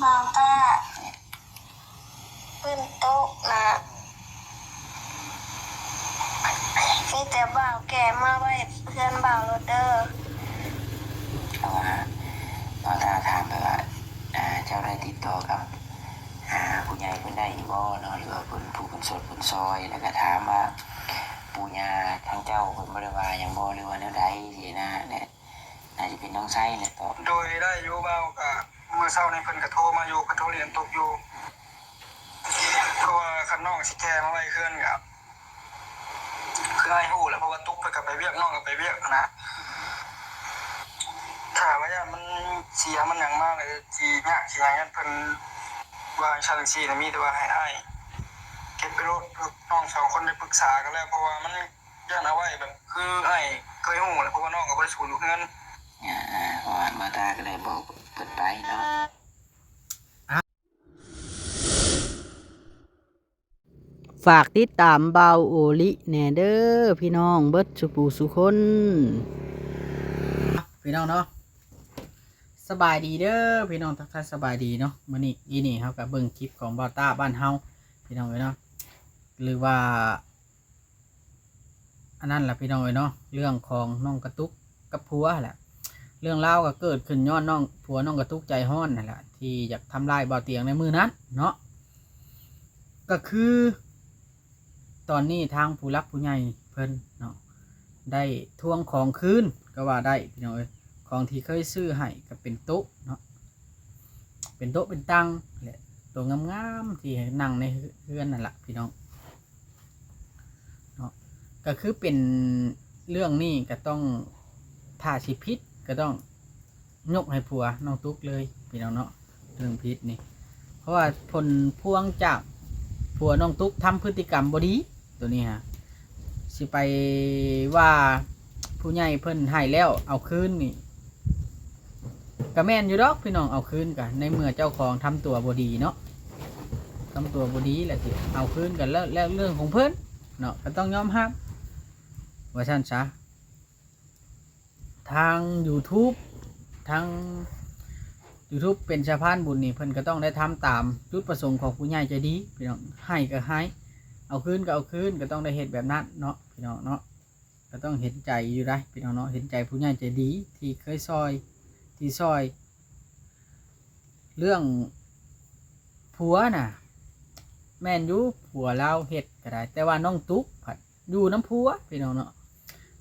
ບ່າວຕາ ຟື້ນຕົກນະ ມີແຕ່ບ່າວແກ່ມາໄວ້ເຮືອນບ່າວໂລດເດີ. ເພາະວ່າບ່າວຕາຖາມໄປວ່າ ອ່າ ເຈົ້າໄດ້ຕິດຕໍ່ກັບ ຫາຜູ້ໃຫຍ່ເພິ່ນໄດ້ຢູ່ບໍ່ເນາະ ຫຼືວ່າເພິ່ນ ຜູ້ເພິ່ນຊົດເພິ່ນຊ່ອຍ ແລ້ວກໍຖາມວ່າ ປູ່ຍ່າທາງເຈົ້າເພິ່ນບໍ່ໄດ້ວ່າຫຍັງບໍ່ ຫຼືວ່າແນວໃດຊີ້ນະ ແລະ ໜ້າຈະເປັນນ້ອງໄຊແຫຼະຕອບ. ໂດຍ ໄດ້ຢູ່ບ່າວ ກະມື້ເຊົ້ານີ້ເພິ່ນກະໂທມາຢູ່ ເພິ່ນໂທລຽນຕຸກຢູ່ ເພາະວ່າຄັນນ້ອງຊິແກ່ມາໄວ້ເຮືອນກະ ຄືອ້າຍຮູ້ແຫຼະ ເພາະວ່າຕຸກເພິ່ນກະໄປວຽກ ນ້ອງກະໄປວຽກຫັ້ນນະ ຖ້າວ່າຢ້ານມັນເສຍມັນຫຍັງມາ ແລ້ວຊິຍາກຊິຫຍັງ ຢ້ານເພິ່ນວ່າຈັ່ງຊັ້ນຈັ່ງຊີ້ນະ ມີແຕ່ວ່າໃຫ້ອ້າຍເກັບໄປໂລດ ນ້ອງສອງຄົນໄດ້ປຶກສາກັນແລ້ວ ເພາະວ່າມັນ ຢ້ານເອົາໄວ້ແບບຄືອ້າຍເຄີຍຮູ້ແຫຼະ ເພາະວ່ານ້ອງກໍບໍ່ໄດ້ສູນຢູ່ເຮືອນ. ອາ ເພາະວ່າມາຕາກໍໄດ້ບອກເພິ່ນໄປເນາະ. ຝາກຕິດຕາມບ່າວໂອລິແດ່ເດີພີ່ນ້ອງເບິດສູ່ຜູ້ສູ່ຄົນ. ພີ່ນ້ອງເນາະ ສະບາຍດີເດີພີ່ນ້ອງ ທັກທາຍສະບາຍດີເນາະ. ມື້ນີ້ອີນີ້ເຮົາກໍເບິ່ງຄລິບຂອງບ່າວຕ້າບ້ານເຮົາ ພີ່ນ້ອງເອີຍເນາະ ຫຼືວ່າ ອັນນັ້ນລະພີ່ນ້ອງເອີຍເນາະ ເລື່ອງຂອງນ້ອງກະຕຸກກັບຜົວຫັ້ນແຫຼະ. ເລື່ອງລາວກໍເກີດຂຶ້ນຍ້ອນນ້ອງ ຜົວນ້ອງກະຕຸກໃຈຮ້ອນຫັ້ນແຫຼະ ທີ່ຢາກທຳລາຍບ່າວຕຽງໃນມື້ນັ້ນເນາະ. ກໍຄືຕອນນີ້ທາງຜູ້ຫຼັກຜູ້ໃຫຍ່ເພິ່ນເນາະ ໄດ້ທວງຂອງຄືນ ກໍວ່າໄດ້ພີ່ນ້ອງເອີຍ. ຂອງທີ່ເຄີຍຊື້ໃຫ້ກໍເປັນໂຕະເນາະ ເປັນໂຕະເປັນຕັ່ງ ແລະ ໂຕງາມໆທີ່ໃຫ້ນັ່ງໃນເຮືອນນັ້ນລະພີ່ນ້ອງ. ເນາະ ກໍຄືເປັນເລື່ອງນີ້ກໍຕ້ອງ ຖ້າຊິຜິດກໍຕ້ອງຍົກໃຫ້ຜົວນ້ອງຕຸກເລີຍພີ່ນ້ອງເນາະ ເລື່ອງຜິດນີ້. ເພາະວ່າຜົນພວງຈາກຜົວນ້ອງຕຸກທຳພຶດຕິກຳບໍ່ດີ ໂຕນີ້ຫາ ຊິໄປວ່າຜູ້ໃຫຍ່ເພິ່ນໃຫ້ແລ້ວເອົາຄືນນີ້ ກະແມ່ນຢູ່ດອກພີ່ນ້ອງ ເອົາຄືນກະ ໃນເມື່ອເຈົ້າຂອງທຳຕົວບໍ່ດີເນາະ ທຳຕົວບໍ່ດີແລ້ວຊິເອົາຄືນກະແລ້ວ ແລ້ວເລື່ອງຂອງເພິ່ນເນາະ ກະຕ້ອງຍອມຮັບວ່າຊັ້ນຊະ. ທາງຢູທູບ ທາງຢູທູບເປັນສະພານບຸນນີ້ ເພິ່ນກະຕ້ອງໄດ້ທຳຕາມຈຸດປະສົງຂອງຜູ້ໃຫຍ່ໃຈດີພີ່ນ້ອງ ໃຫ້ກະໃຫ້ ເອົາຄືນກະເອົາຄືນ ກະຕ້ອງໄດ້ເຮັດແບບນັ້ນເນາະ ພີ່ນ້ອງເນາະ. ກໍຕ້ອງເຫັນໃຈຢູ່ໃດ໋ພີ່ນ້ອງເນາະ ເຫັນໃຈຜູ້ໃຫຍ່ໃຈດີທີ່ເຄີຍຊ່ອຍ ທີ່ຊ່ອຍ. ເລື່ອງຜົວນະ ແມ່ນຢູ່ ຜົວລາວເຮັດກໍໄດ້ ແຕ່ວ່ານ້ອງຕຸກພັດຢູ່ນຳຜົວພີ່ນ້ອງເນາະ.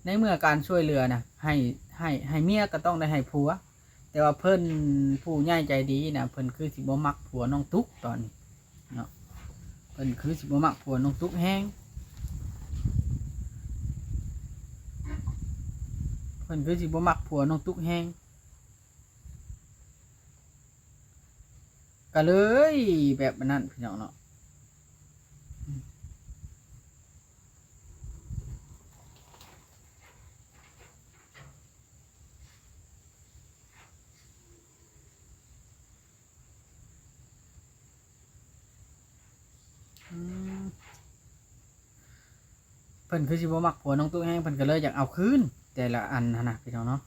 ໃນເມື່ອການຊ່ວຍເຫຼືອນະ ໃຫ້ ໃຫ້ ໃຫ້ເມຍກໍຕ້ອງໄດ້ໃຫ້ຜົວ ແຕ່ວ່າເພິ່ນ ຜູ້ໃຫຍ່ໃຈດີນະ ເພິ່ນຄືຊິບໍ່ມັກຜົວນ້ອງຕຸກຕອນນີ້ ເນາະ ເພິ່ນຄືຊິບໍ່ມັກຜົວນ້ອງຕຸກແຮງ ເພິ່ນຄືຊິບໍ່ມັກຜົວນ້ອງຕຸກແຮງ ກະເລີຍແບບອັນນັ້ນພີ່ນ້ອງເນາະ. ອືມ ເພິ່ນຄືຊິບໍ່ມັກຜົວນ້ອງຕຸກແຮງ ເພິ່ນກໍເລີຍຢາກເອົາຄືນແຕ່ລະອັນຫັ້ນນະພີ່ນ້ອງເນາະ.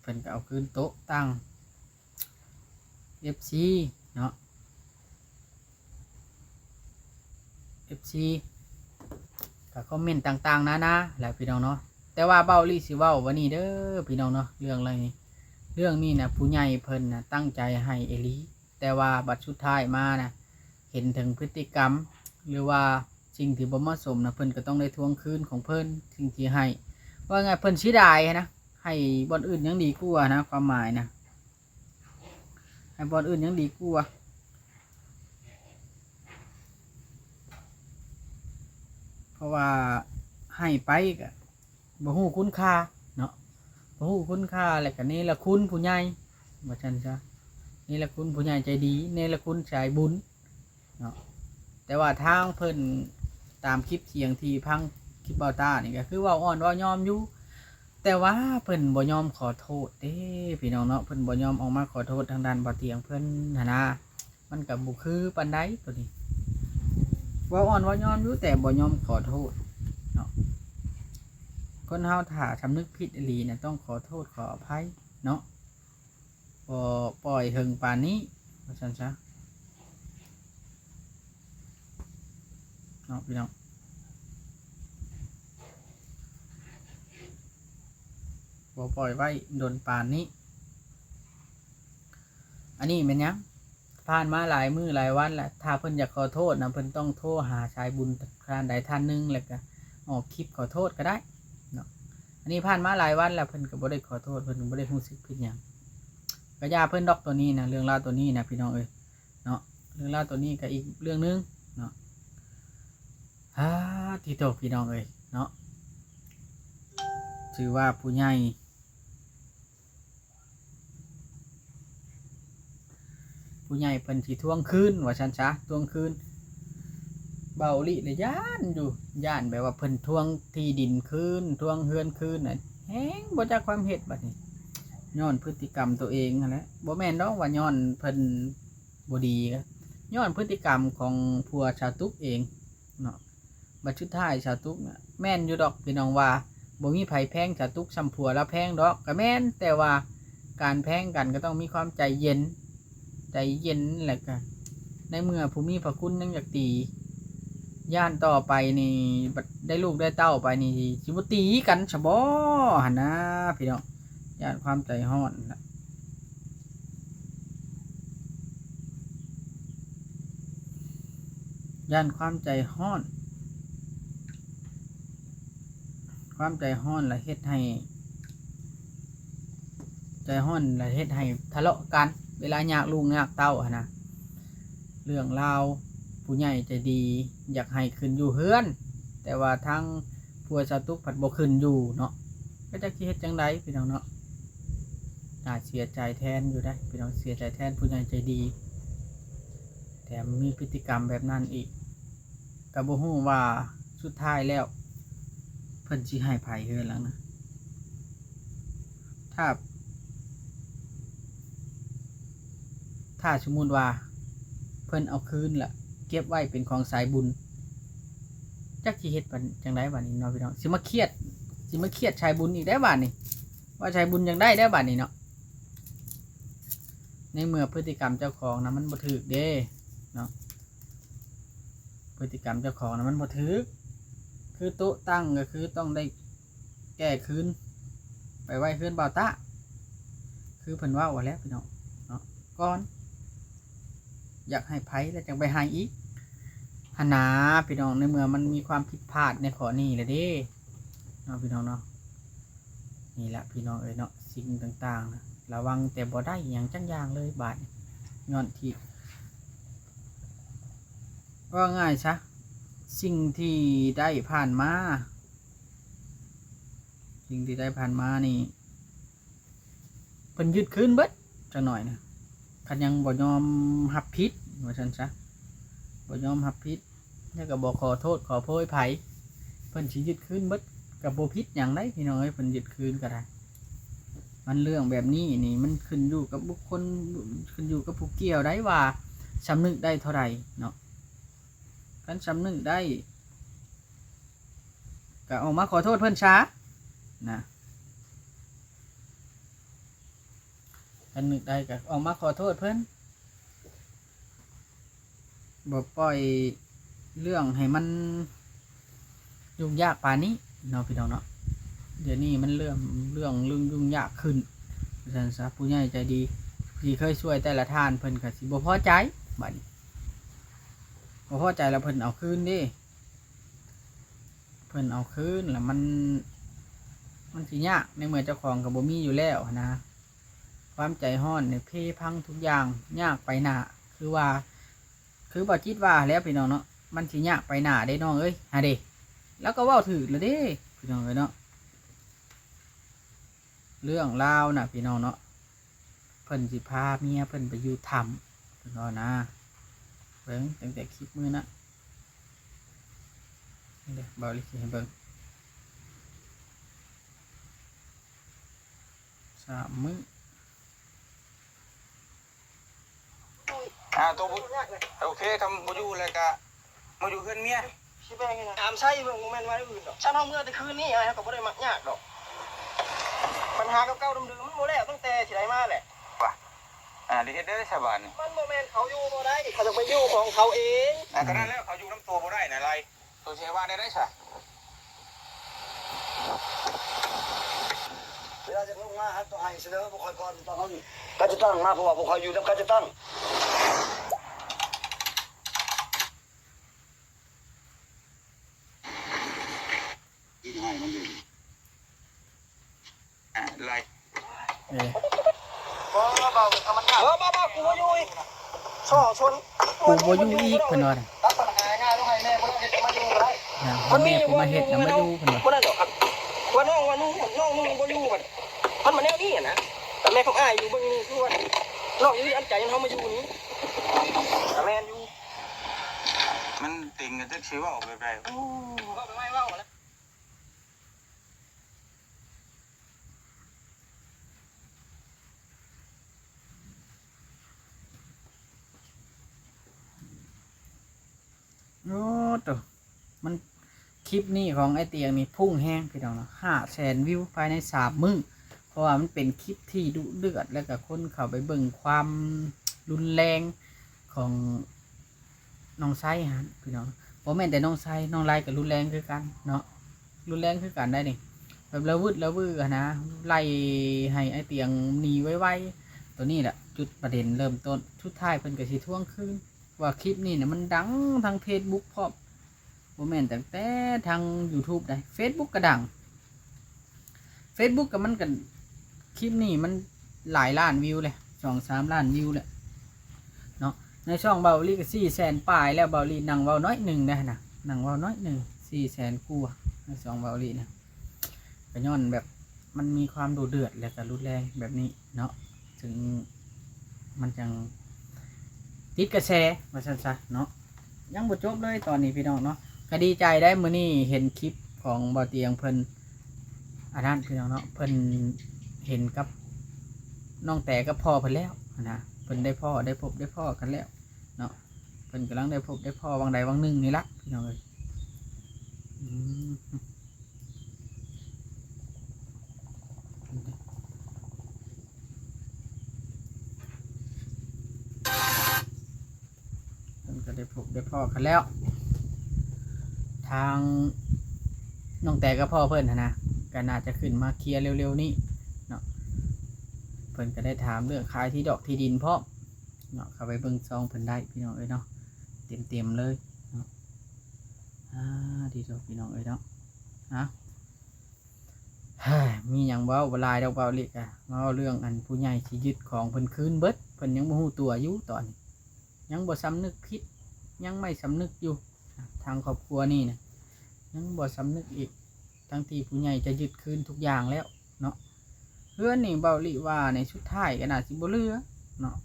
ເພິ່ນກໍເອົາຄືນໂຕະຕັ່ງ ເອັຟຊີເນາະ ເອັຟຊີ ກໍຄອມເມັນຕ່າງໆນານາແຫຼະພີ່ນ້ອງເນາະ. ແຕ່ວ່າເບົາລີຊິເວົ້າວ່ານີ້ເດີພີ່ນ້ອງເນາະ ເລື່ອງເລື່ອງນີ້ ເລື່ອງນີ້ນະ ຜູ້ໃຫຍ່ເພິ່ນນະຕັ້ງໃຈໃຫ້ອີ່ຫຼີ ແຕ່ວ່າບັດສຸດທ້າຍມານະ ເຫັນເຖິງພຶດຕິກຳ ຫຼືວ່າສິ່ງທີ່ບໍ່ເໝາະສົມນະ ເພິ່ນກໍຕ້ອງໄດ້ທວງຄືນຂອງເພິ່ນ ສິ່ງທີ່ໃຫ້ ວ່າງ່າຍເພິ່ນເສຍດາຍຫັ້ນນະ ໃຫ້ບ່ອນອື່ນຍັງດີກວ່ານະ ຄວາມໝາຍນະ ໃຫ້ບ່ອນອື່ນຍັງດີກວ່າ ເພາະວ່າໃຫ້ໄປກໍ ບໍ່ຮູ້ຄຸນຄ່າເນາະ ບໍ່ຮູ້ຄຸນຄ່າ ແລ້ວກໍເນລະຄຸນຜູ້ໃຫຍ່ ວ່າຊັ້ນຊະ ເນລະຄຸນຜູ້ໃຫຍ່ໃຈດີ ເນລະຄຸນສາຍບຸນເນາະ. ແຕ່ວ່າທາງເພິ່ນ ຕາມຄລິບສຽງທີ່ຟັງຄລິບເບົາຕ້ານີ້ ກໍຄືເວົ້າອ່ອນເວົ້າຍອມຢູ່ ແຕ່ວ່າເພິ່ນບໍ່ຍອມຂໍໂທດເດ້ພີ່ນ້ອງເນາະ ເພິ່ນບໍ່ຍອມອອກມາຂໍໂທດທາງດ້ານເບົາຕຽງເພິ່ນຫັ້ນນະ. ມັນກໍບໍ່ຄືປານໃດໂຕນີ້ ເວົ້າອ່ອນເວົ້າຍອມຢູ່ ແຕ່ບໍ່ຍອມຂໍໂທດເນາະ. ຄົນເຮົາຖ້າສຳນຶກຜິດອີ່ຫຼີນະ ຕ້ອງຂໍໂທດຂໍອະໄພເນາະ ບໍ່ປ່ອຍເຖິງປານນີ້ ວ່າຊັ້ນຊະເນາະພີ່ນ້ອງ, ບໍ່ປ່ອຍໄວ້ດົນປານນີ້. ອັນນີ້ແມ່ນຫຍັງ? ຜ່ານມາຫຼາຍມື້ຫຼາຍວັນແລ້ວ, ຖ້າເພິ່ນຢາກຂໍໂທດນະ ເພິ່ນຕ້ອງໂທຫາສາຍບຸນທ່ານໃດທ່ານໜຶ່ງ ແລ້ວກະອອກຄລິບຂໍໂທດກໍໄດ້ເນາະ. ອັນນີ້ຜ່ານມາຫຼາຍວັນແລ້ວ ເພິ່ນກໍບໍ່ໄດ້ຂໍໂທດ, ເພິ່ນກໍບໍ່ໄດ້ຮູ້ສຶກຜິດຫຍັງ. ກໍຢ່າເພິ່ນດອກ ໂຕນີ້ນະ, ເລື່ອງລາວໂຕນີ້ນະ ພີ່ນ້ອງເອີຍເນາະ. ເລື່ອງລາວໂຕນີ້ກໍອີກເລື່ອງໜຶ່ງເນາະ. ອາ ຕິໂຕ ພີ່ນ້ອງເອີຍເນາະ, ຖືວ່າຜູ້ໃຫຍ່ ຜູ້ໃຫຍ່ເພິ່ນຊິທວງຄືນ ວ່າຊັ້ນຊະ, ທວງຄືນ. ເບົາລິລະຢ້ານຢູ່, ຢ້ານແບບວ່າເພິ່ນທວງທີ່ດິນຄືນ ທວງເຮືອນຄືນນະ, ແຮງບໍ່ຈັກຄວາມເຮັດບັດນີ້. ຍ້ອນພຶດຕິກຳໂຕເອງຫັ້ນແຫຼະ, ບໍ່ແມ່ນດອກວ່າຍ້ອນເພິ່ນບໍ່ດີ, ຍ້ອນພຶດຕິກຳຂອງຜົວສາວຕຸກເອງເນາະ. ບັດສຸດທ້າຍສາວຕຸກນະ ແມ່ນຢູ່ດອກພີ່ນ້ອງ, ວ່າບໍ່ມີໃຜແພງສາວຕຸກສ່ຳຜົວລາວແພງດອກ ກໍແມ່ນ, ແຕ່ວ່າການແພງກັນກໍຕ້ອງມີຄວາມໃຈເຢັນ ໃຈເຢັນ. ແລ້ວກໍໃນເມື່ອຜູ້ມີພະຄຸນຍັງຢາກຕີ, ຢ້ານຕໍ່ໄປນີ້ ບັດໄດ້ລູກໄດ້ເຕົ້າໄປນີ້ ຊິບໍ່ຕີກັນຊະບໍຫັ້ນນະພີ່ນ້ອງ. ຢ້ານຄວາມໃຈຮ້ອນນະ ຢ້ານຄວາມໃຈຮ້ອນ, ຄວາມໃຈຮ້ອນລະເຮັດໃຫ້ ໃຈຮ້ອນລະເຮັດໃຫ້ທະເລາະກັນ ເວລາຍາກລູກຍາກເຕົ້າຫັ້ນນະ. ເລື່ອງລາວຜູ້ໃຫຍ່ໃຈດີຢາກໃຫ້ຂຶ້ນຢູ່ເຮືອນ, ແຕ່ວ່າທາງຜົວສາວຕຸກພັດບໍ່ຂຶ້ນຢູ່ເນາະ. ກໍຈັກຊິເຮັດຈັ່ງໃດພີ່ນ້ອງເນາະ, ໜ້າເສຍໃຈແທນຢູ່ເດ້ພີ່ນ້ອງ, ເສຍໃຈແທນຜູ້ໃຫຍ່ໃຈດີ ແຖມມີພຶດຕິກຳແບບນັ້ນອີກ. ກໍບໍ່ຮູ້ວ່າສຸດທ້າຍແລ້ວເພິ່ນຊິໃຫ້ໃຜເຮືອນຫຼັງນະ. ຖ້າ ຖ້າສົມມຸດວ່າເພິ່ນເອົາຄືນລະເກັບໄວ້ເປັນຂອງສາຍບຸນ, ຈັກຊິເຮັດປານຈັ່ງໃດບາດນີ້ເນາະພີ່ນ້ອງ. ຊິມາຄຽດ ຊິມາຄຽດສາຍບຸນອີກໄດ໋ບາດນີ້, ວ່າສາຍບຸນຈັ່ງໃດໄດ໋ບາດນີ້ເນາະ. ໃນເມື່ອພຶດຕິກຳເຈົ້າຂອງນະມັນບໍ່ຖືກເດ້ເນາະ, ພຶດຕິກຳເຈົ້າຂອງນະມັນບໍ່ຖືກ. ຄືໂຕະຕັ້ງກໍຄືຕ້ອງໄດ້ແກ້ຄືນ ໄປໄວ້ເຮືອນບ່າວຕາ ຄືເພິ່ນເວົ້າຫັ້ນແຫຼະພີ່ນ້ອງເນາະ. ກ່ອນ ຢາກໃຫ້ໃຜແລ້ວຈັ່ງໄປໃຫ້ອີກຫັ້ນນາພີ່ນ້ອງ, ໃນເມື່ອມັນມີຄວາມຜິດພາດໃນຂໍ້ນີ້ແລ້ວເດ້ເນາະ ພີ່ນ້ອງເນາະ. ນີ້ລະພີ່ນ້ອງເອີຍເນາະ, ສິ່ງຕ່າງໆນະ ລະວັງແຕ່ບໍ່ໄດ້ຫຍັງຈັກຢ່າງເລີຍບາດນີ້. ຍ້ອນທີ່ ເວົ້າງ່າຍຊະ ສິ່ງທີ່ໄດ້ຜ່ານມາ ສິ່ງທີ່ໄດ້ຜ່ານມານີ້ ເພິ່ນຍຶດຄືນເບິດ. ຈັກໜ້ອຍນະ ຄັນຍັງບໍ່ຍອມຮັບຜິດວ່າຊັ້ນຊະ, ບໍ່ຍອມຮັບຜິດ ແລ້ວກໍບໍ່ຂໍໂທດຂໍໂພຍໃຜ, ເພິ່ນຊິຍຶດຄືນເບິດ ກໍບໍ່ຜິດຫຍັງໃດ໋ພີ່ນ້ອງເອີຍ. ເພິ່ນຍຶດຄືນກໍໄດ້, ມັນເລື່ອງແບບນີ້ນີ້ ມັນຂຶ້ນຢູ່ກັບບຸກຄົນ ຂຶ້ນຢູ່ກັບຜູ້ກ່ຽວໄດ໋ ວ່າສຳນຶກໄດ້ເທົ່າໃດເນາະ. ຄັນສຳນຶກໄດ້ ກໍອອກມາຂໍໂທດເພິ່ນຊະນະ, ຄັນນຶກໄດ້ກໍອອກມາຂໍໂທດເພິ່ນ. ບໍ່ປ່ອຍເລື່ອງໃຫ້ມັນຫຍຸ້ງຍາກປານນີ້ເນາະ ພີ່ນ້ອງເນາະ. ດຽວນີ້ມັນເລີ່ມເລື່ອງ ເລື່ອງຫຍຸ້ງຍາກຂຶ້ນ ວ່າຊັ້ນຊະ. ຜູ້ໃຫຍ່ໃຈດີທີ່ເຄີຍຊ່ວຍແຕ່ລະທ່ານ ເພິ່ນກໍຊິບໍ່ພໍໃຈ. ບັດນີ້ບໍ່ພໍໃຈແລ້ວ ເພິ່ນເອົາຄືນເດ້, ເພິ່ນເອົາຄືນແລ້ວມັນ ມັນຊິຍາກ ໃນເມື່ອເຈົ້າຂອງກໍບໍ່ມີຢູ່ແລ້ວຫັ້ນນະ. ຄວາມໃຈຮ້ອນນີ້ເພພັງທຸກຢ່າງ, ຍາກໄປໜ້າ. ຄືວ່າ ຄືບ່າວຈິດວ່າແລ້ວພີ່ນ້ອງເນາະ, ມັນຊິຍາກໄປໜ້າເດ້ນ້ອງເອີຍ. ຫາເດ້ ລາວກໍເວົ້າຖືກແລ້ວເດ້ພີ່ນ້ອງເອີຍເນາະ. ເລື່ອງລາວນະພີ່ນ້ອງເນາະ, ເພິ່ນຊິພາເມຍເພິ່ນໄປຢູ່ຖ້ຳ ເພິ່ນວ່ານະ. ເບິ່ງຕັ້ງແຕ່ຄລິບມື້ນັ້ນ ນີ້ເດ້ ບ່າວລິຊິໃຫ້ເບິ່ງ ສາມມື້. ອ່າ ໂຕບໍ່ ໂອເຄ ຄັນບໍ່ຢູ່ແລ້ວກະມາຢູ່ເຮືອນເມຍ. ຊິແບ່ງໃຫ້ຫຍັງ? ຖາມໄຊເບິ່ງ ບໍ່ແມ່ນວ່າອື່ນດອກ. ຊັ້ນເຮົາເມືອແຕ່ຄືນນີ້ ອ້າຍເຮົາກໍບໍ່ໄດ້ມັກຍາກດອກ. ບັນຫາເກົ່າໆເດີມໆ ມັນບໍ່ແລ້ວຕັ້ງແຕ່ຊິໄດ້ມາແຫຼະ. ວ່າ ອ່າ ໄດ້ເຮັດໄດ້ຊະບາດນີ້. ມັນບໍ່ແມ່ນເຂົາຢູ່ບໍ່ໄດ້ ເຂົາຕ້ອງໄປຢູ່ຂອງເຂົາເອງ. ອ່າ ກໍນັ້ນແຫຼະ ເຂົາຢູ່ນຳຕົວບໍ່ໄດ້ນະ ໄລ່ ຕົວຊິວ່າແນວໃດຊະ? ເວລາຈະລົງມາຫາຕົວໃຫ້ສະເໜີພວກຂ້ອຍກ່ອນ ຕ້ອງເອົາການຈັດຕັ້ງມາ ເພາະວ່າພວກຂ້ອຍຢູ່ນຳການຈັດຕັ້ງ. ອ່າ ໄລ່ ເອີ ບໍ່ ບໍ່ ບໍ່ ບໍ່ ບໍ່ ກູບໍ່ຢູ່ອີກ ສໍ້ຊົນ ກູບໍ່ຢູ່ອີກ ເພິ່ນວ່າ. ຕັດບັນຫາຍາກລົງໃຫ້ແມ່ບໍ່ໄດ້ເຮັດ ມາຢູ່ບໍ່ໄດ້ ນະ ໃຫ້ແມ່ຜູ້ມາເຮັດນະ ມາຢູ່ ເພິ່ນວ່າ. ບໍ່ນັ້ນດອກ ວ່ານ້ອງ ວ່ານ້ອງ ນ້ອງ ນ້ອງບໍ່ຢູ່ບັດ ມັນມາແນວນີ້ຫັ້ນນະ. ແຕ່ແມ່ຂອງອ້າຍຢູ່ເບິ່ງນີ້ ຄືວ່ານ້ອງຢູ່ອັນໃຈເຮົາມາຢູ່ນີ້ ກໍແມ່ນຢູ່. ມັນເຕັງກັນ ຈັກຊິເວົ້າແບບໃດ. ໂອ້ ເວົ້າໄປໄວ ເວົ້າແລ້ວ. ໂອ້ໂຕ ມັນ ຄລິບນີ້ຂອງອ້າຍຕຽງນີ້ພຸ່ງແຮງພີ່ນ້ອງເນາະ ຫ້າແສນວິວພາຍໃນສາມມື້ ເພາະວ່າມັນເປັນຄລິບທີ່ດຸເດືອດ ແລ້ວກໍຄົນເຂົ້າໄປເບິ່ງຄວາມຮຸນແຮງຂອງ ນ້ອງໄຊຫັ້ນພີ່ນ້ອງ ບໍ່ແມ່ນແຕ່ນ້ອງໄຊ ນ້ອງໄລກໍຮຸນແຮງຄືກັນເນາະ ຮຸນແຮງຄືກັນໄດ໋ນີ້ ແບບລະວືດລະວືຫັ້ນນະ ໄລ່ໃຫ້ອ້າຍຕຽງໜີໄວໆ. ໂຕນີ້ແຫຼະຈຸດປະເດັນເລີ່ມຕົ້ນ ສຸດທ້າຍເພິ່ນກໍຊິທວງຄືນ ວ່າຄລິບນີ້ນະມັນດັງທາງເຟສບຸກພ້ອມ ບໍ່ແມ່ນຕັ້ງແຕ່ທາງຢູທູບໃດ໋ ເຟສບຸກກໍດັງ. ເຟສບຸກກໍມັນກໍ ຄລິບນີ້ມັນຫຼາຍລ້ານວິວແລ້ວ ສອງສາມລ້ານວິວແລ້ວເນາະ ໃນຊ່ອງເບົາອີ່ຫຼີກໍສີ່ແສນປາຍແລ້ວ ເບົາອີ່ຫຼີນັ່ງເວົ້າໜ້ອຍໜຶ່ງເດ້ຫັ້ນນະ ນັ່ງເວົ້າໜ້ອຍໜຶ່ງ ສີ່ແສນກວ່າໃນຊ່ອງເບົາອີ່ຫຼີນະ ກໍຍ້ອນແບບມັນມີຄວາມດຸເດືອດ ແລ້ວກໍຮຸນແຮງແບບນີ້ເນາະ ເຊິ່ງມັນຈັ່ງຕິດກະແສວ່າຊັ້ນຊະເນາະ. ຍັງບໍ່ຈົບເລີຍຕອນນີ້ພີ່ນ້ອງເນາະ ກໍດີໃຈໄດ໋ ມື້ນີ້ເຫັນຄລິບຂອງເບົາຕຽງເພິ່ນ ອັນນັ້ນພີ່ນ້ອງເນາະ ເພິ່ນເຫັນກັບນ້ອງແຕກັບພໍ່ເພິ່ນແລ້ວຫັ້ນນະ ເພິ່ນໄດ້ພໍ້ ໄດ້ພົບໄດ້ພໍ້ກັນແລ້ວເນາະ ເພິ່ນກຳລັງໄດ້ພົບໄດ້ພໍ້ຫວ່າງໃດຫວ່າງໜຶ່ງນີ້ລະພີ່ນ້ອງເອີຍ. ອືມ ເພິ່ນກໍໄດ້ພົບໄດ້ພໍ້ກັນແລ້ວ ທາງນ້ອງແຕກັບພໍ່ເພິ່ນຫັ້ນນະ ກໍໜ້າຈະຂຶ້ນມາເຄຍເລັວໆນີ້ເນາະ ເພິ່ນກໍໄດ້ຖາມເລື່ອງຂາຍທີ່ດອກທີ່ດິນພ້ອມເນາະ ເຂົ້າໄປເບິ່ງຊ່ອງເພິ່ນໄດ້ພີ່ນ້ອງເອີຍເນາະ ເຕັມໆເລີຍເນາະ. ອ່າ ດີໂຕພີ່ນ້ອງເອີຍເນາະ ອາ ມີຫຍັງເວົ້າບໍ່ຫຼາຍດອກ ເວົ້າເລີຍກະເວົ້າເລື່ອງອັນຜູ້ໃຫຍ່ຊິຍຶດຂອງເພິ່ນຄືນເບິດ ເພິ່ນຍັງບໍ່ຮູ້ຕົວຢູ່ຕອນນີ້ ຍັງບໍ່ສຳນຶກຜິດ ຍັງໄມ່ສຳນຶກຢູ່ ທາງຄອບຄົວນີ້ນະ ຍັງບໍ່ສຳນຶກອີກ ທັງທີ່ຜູ້ໃຫຍ່ຈະຍຶດຄືນທຸກຢ່າງແລ້ວເນາະ. ເຮືອນນີ້ເບົາລີວ່ານີ້ສຸດທ້າຍກໍໜ້າຊິບໍ່ເຫຼືອເນາະ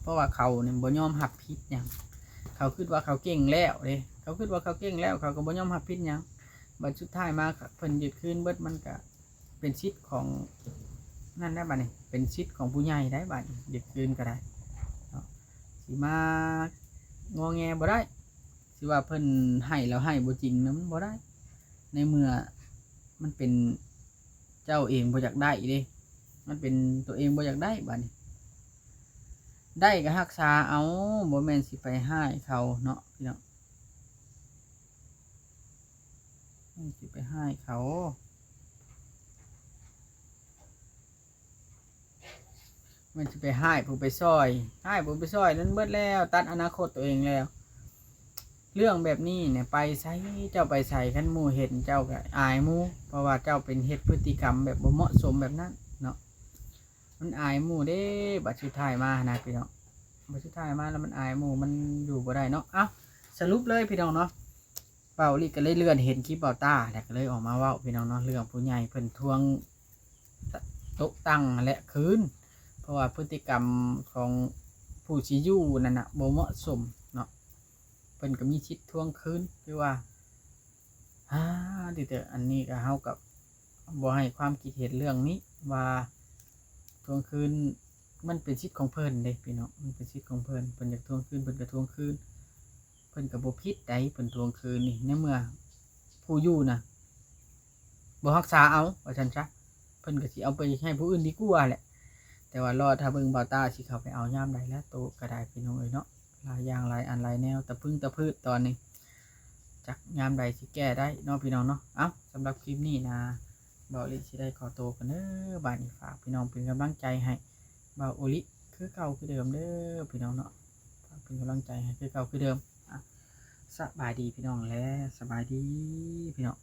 ເພາະວ່າເຂົານີ້ບໍ່ຍອມຮັບຜິດຫຍັງ ເຂົາຄິດວ່າເຂົາເກັ່ງແລ້ວເດ້ ເຂົາຄິດວ່າເຂົາເກັ່ງແລ້ວ ເຂົາກໍບໍ່ຍອມຮັບຜິດຫຍັງ ບັດສຸດທ້າຍມາເພິ່ນຍຶດຄືນເບິດ ມັນກໍ ເປັນສິດຂອງນັ້ນໄດ໋ບາດນີ້ ເປັນສິດຂອງຜູ້ໃຫຍ່ໄດ໋ບາດນີ້ ຢາກຄືນກໍໄດ້ເນາະ ຊິມາງໍແງບໍ່ໄດ້ ຊິວ່າເພິ່ນໃຫ້ແລ້ວໃຫ້ບໍ່ຈິງນະ ມັນບໍ່ໄດ້ ໃນເມື່ອມັນເປັນເຈົ້າເອງບໍ່ຢາກໄດ້ເດ້ ມັນເປັນຕົວເອງບໍ່ຢາກໄດ້ບາດນີ້ ໄດ້ກໍຮັກສາເອົາ ບໍ່ແມ່ນຊິໄປຮ້າຍເຂົາເນາະ ພີ່ນ້ອງ. ມັນຊິໄປຮ້າຍເຂົາ ມັນຊິໄປຮ້າຍຜູ້ໄປຊ່ອຍ ຮ້າຍຜູ້ໄປຊ່ອຍນັ້ນເບິດແລ້ວ ຕັດອະນາຄົດຕົວເອງແລ້ວ ເລື່ອງແບບນີ້ນີ້ ໄປໃສ ເຈົ້າໄປໃສ ຄັນໝູ່ເຫັນເຈົ້າກໍອາຍໝູ່ ເພາະວ່າເຈົ້າເປັນ ເຮັດພຶດຕິກຳແບບບໍ່ເໝາະສົມແບບນັ້ນເນາະ ມັນອາຍໝູ່ເດ້ ບັດສຸດທ້າຍມາຫັ້ນນະ ພີ່ນ້ອງ ບັດສຸດທ້າຍມາແລ້ວມັນອາຍໝູ່ ມັນຢູ່ບໍ່ໄດ້ເນາະ. ເອົ້າ ສະຫຼຸບເລີຍ ພີ່ນ້ອງເນາະ ເບົາລີກໍເລີຍເລື່ອນເຫັນຄລິບເບົາຕ້າ ແລ້ວກໍເລີຍອອກມາເວົ້າ ພີ່ນ້ອງເນາະ ເລື່ອງຜູ້ໃຫຍ່ເພິ່ນທວງໂຕະຕັ່ງຫັ້ນແຫຼະຄືນ ເພາະວ່າພຶດຕິກຳຂອງຜູ້ຊິຢູ່ນັ້ນນະ ບໍ່ເໝາະສົມເນາະ ເພິ່ນກໍມີສິດທວງຄືນ ຄືວ່າ ອາ ດີແຕ່ອັນນີ້ກໍ ເຮົາກໍບໍ່ໃຫ້ຄວາມຄິດເຫັນເລື່ອງນີ້ ວ່າທວງຄືນ ມັນເປັນສິດຂອງເພິ່ນເດ້ ພີ່ນ້ອງ ມັນເປັນສິດຂອງເພິ່ນ ເພິ່ນຢາກທວງຄືນ ເພິ່ນກໍທວງຄືນ ເພິ່ນກໍບໍ່ຜິດໃດ ເພິ່ນທວງຄືນນີ້ ໃນເມື່ອຜູ້ຢູ່ນະ ບໍ່ຮັກສາເອົາ ວ່າຊັ້ນຊະ ເພິ່ນກໍຊິເອົາໄປໃຫ້ຜູ້ອື່ນດີກວ່າແຫຼະ ແຕ່ວ່າລໍຖ້າເບິ່ງບ່າວຕ້າຊິເຂົ້າໄປເອົາຍາມໃດແລ້ວ ໂຕກໍໄດ້ພີ່ນ້ອງເອີຍເນາະ. ຫຼາຍຢ່າງຫຼາຍອັນຫຼາຍແນວ ຕະພຶງຕະພືດຕອນນີ້ ຈັກຍາມໃດຊິແກ້ໄດ້ເນາະພີ່ນ້ອງເນາະ. ເອົ້າ ສຳລັບຄລິບນີ້ນະ ບ່າວໂອລິຊິໄດ້ຂໍໂຕກ່ອນເດີ. ບາດນີ້ຝາກພີ່ນ້ອງເປັນກຳລັງໃຈໃຫ້ບ່າວໂອລິຄືເກົ່າຄືເດີມເດີພີ່ນ້ອງເນາະ. ຝາກເປັນກຳລັງໃຈໃຫ້ຄືເກົ່າຄືເດີມ. ອ່ະ ສະບາຍດີພີ່ນ້ອງແລະ ສະບາຍດີພີ່ນ້ອງ.